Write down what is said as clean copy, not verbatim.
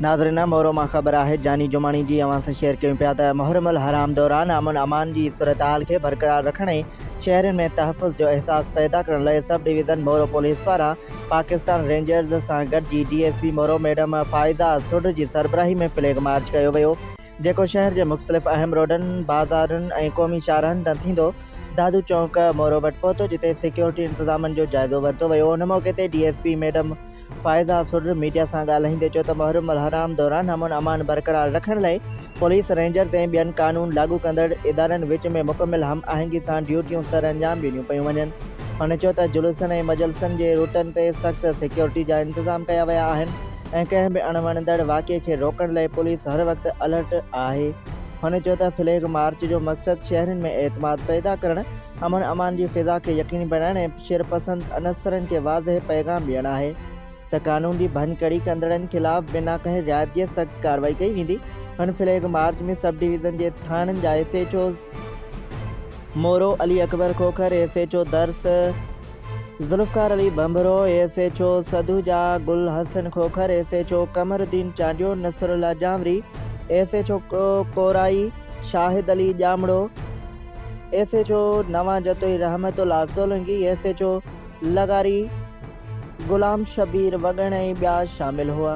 ناظرين مورو مان خبر آهي جاني جماڻي جي اوهان سان شيئر ڪيون پيا ته محرم الحرام دوران امن امان جي صورتحال کي برقرار رکڻ ۽ شهرين ۾ تحفظ جو احساس پيدا ڪرڻ لاء سب ڊويزن مورو پوليس پاران پاڪستان رينجرز سان گڏجي D S P Moro madam Faiza Sodh جي سربراهي ۾ فليگ مارچ ڪيو ويو جيڪو شهر جي مختلف اهم روڊن، بازارن ۽ قومي شاهراهن تان ٿيندو دادو چونڪ مورو وٽ پهتو جتي سيڪيورٽي انتظامن جو جائزو ورتو ويو ان موقعي تي D S P madam Faiza Sodh media سان ڳالهائيندي چيو ته محرم الحرام دوران امن امان برقرار رکڻ لاء پوليس، رينجرز ۽ ٻين قانون لاڳو ڪندڙ ادارن وچ ۾ مڪمل هم آهنگي سان ڊيوٽيون سرانجام ڏنيون پيون وڃن. هن چيو ته جلوسن ۽ مجلسن جي روٽن تي سخت سيڪيورٽي جا انتظام ڪيا ويا آهن ۽ ڪنهن به اڻوڻندڙ واقعي کي روڪڻ لاء پوليس هر وقت الرٽ آهي. هن چيو ته فليگ مارچ جو مقصد شهرين ۾ اعتماد پيدا ڪرڻ، امن امان جي فضا کي يقيني بڻائڻ ۽ شرپسند عنصرن کي واضح پيغام ڏيڻ آهي ته قانون جي ڀڃڪڙي ڪندڙن خلاف بنا ڪنهن رعايت جي سخت ڪارروائي ڪئي ويندي. هن فليگ مارچ ۾ سب ڊويزن جي ٿاڻن جا S H Os Moro Ali Akbar Khokhar, S H O Dars Zulfiqar Ali Bhanbhro, S H O Sadhuja Gul Hassan Khokhar, S H O Qamar Uddin Chandio, Nasrullah Janwari, S H O Korai Shahid Ali Jamro, S H O Nawan Jatoi Rahmat Ullah Solangi, S H O لغاري غلام شبير وڳڻ ۽ ٻيا شامل هئا.